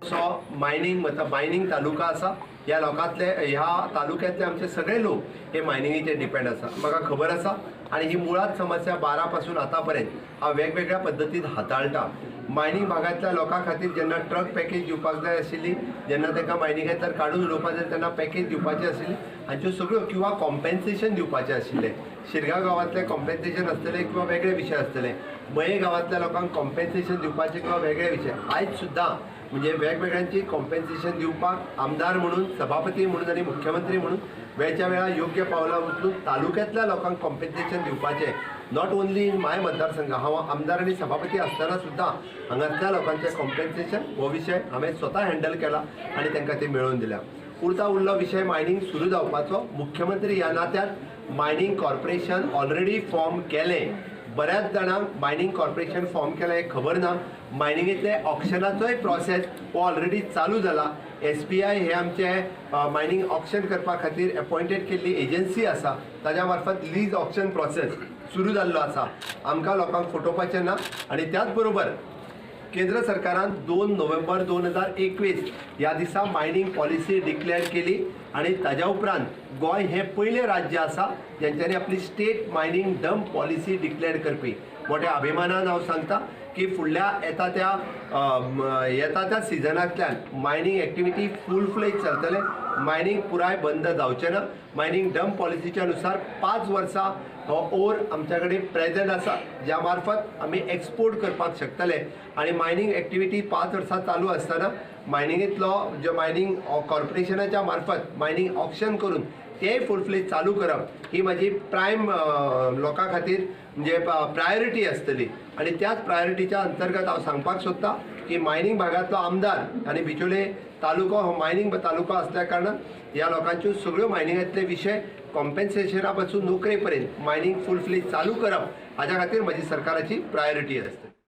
So mining मतलब mining taluka आसा. ह्या लोकांतले, ह्या तालुक्यांतले आमचे सगळे लोक हे मायनिंगेचेर डिपेंड आसा. म्हाका खबर आसा आनी ही मुळात समस्या 12 पासून आतां पर्यंत हांव वेगवेगळ्या पद्दतीन हाताळटा. मायनींग भागांतल्या लोकां खातीर जेन्ना ट्रक पॅकेज दिवपाक जाय आशिल्ली, जेन्ना तांकां मायनिंगांतल्यान काडून उडोवपाक जाय तेन्ना पॅकेज दिवपाची आशिल्ली हांच्यो सगळ्यो, किंवा कॉम्पेन्सेशन दिवपाचें आशिल्लें. शिरगांव गांवांतलें कॉम्पेन्सेशन आसतलें किंवा वेगळे विशय आसतले, मये गांवांतल्या लोकांक कॉम्पेन्सेशन दिवपाचें किंवा वेगळे विशय. आयज सुद्दां म्हणजे वेगवेगळ्यांची कॉम्पेन्सेशन दिवपाक आमदार म्हणून, सभापती म्हणून आनी मुख्यमंत्री म्हणून वेळच्या वेळार योग्य पावलां उचलून तालुक्यांतल्या लोकांक कॉम्पेन्सेशन दिवपाचें, not only in my मतदारसंघ, हांव आमदार आनी सभापती आसतना सुद्दां हांगांतल्या लोकांचें कॉम्पेन्सेशन हो विशय हांवें स्वता हँडल केला आनी तांकां ते मेळोवन दिल्या. उरता उरलो विशय मायनींग सुरू जावपाचो. मुख्यमंत्री ह्या नात्यान मायनींग कॉर्पोरेशन ऑलरेडी फॉर्म केलें. बऱ्याच जाणांक मायनींग कॉर्पोरेशन फॉर्म केलें हें खबर ना. मायनिंगेंतले ऑक्शनाचोय प्रोसेस हो ऑलरेडी चालू जाला. SBI हे आमचे मायनींग ऑक्शन करपा खातीर एपॉयंटेड केल्ली एजन्सी आसा, ताज्या मार्फत लीज ऑक्शन प्रोसेस सुरू जाल्लो आसा. आमकां लोकांक फटोवपाचें ना. आनी त्याच बरोबर केंद्र सरकारान 2 नोव्हेंबर 2021 ह्या दिसा मायनींग पॉलिसी डिक्लेअर केली आनी ताज्या उपरांत गोंय हें पयलें राज्य आसा जेंच्यांनी आपली state mining dump policy declare करपी. मोठ्या अभिमानान हांव सांगता की फुडल्या येता त्या सिजनांतल्यान मायनींग एक्टिविटी फूल फ्लेज चलतले. मायनींग पुराय बंद जावचें ना. मायनींग डंप पॉलिसीच्या नुसार 5 वर्सां हो ओर आमच्या कडेन प्रेजंट आसा, ज्या मार्फत आमी एक्सपोर्ट करपाक शकतले. आनी मायनींग एक्टिविटी 5 वर्सां चालू आसतना मायनिंगेंतलो जो मायनींग कॉर्पोरेशनाच्या मार्फत मायनींग ऑक्शन करून तेय फूल फ्लेज चालू करप ही म्हाजी प्रायम लोकां खातीर म्हणजे प्रायोरिटी आसतली. आनी त्याच प्रायोरिटीच्या अंतर्गत हांव सांगपाक सोदता की मायनींग भागांतलो आमदार आनी बिचोले तालुको हो मायनींग तालुको आसल्या कारणान ह्या लोकांच्यो सगळ्यो मायनिंगांतले विशय कॉम्पेन्सेशना पासून नोकरे पर्यंत मायनींग फूल फ्लेज चालू करप हाज्या खातीर म्हजी सरकाराची प्रायोरिटी आसतली.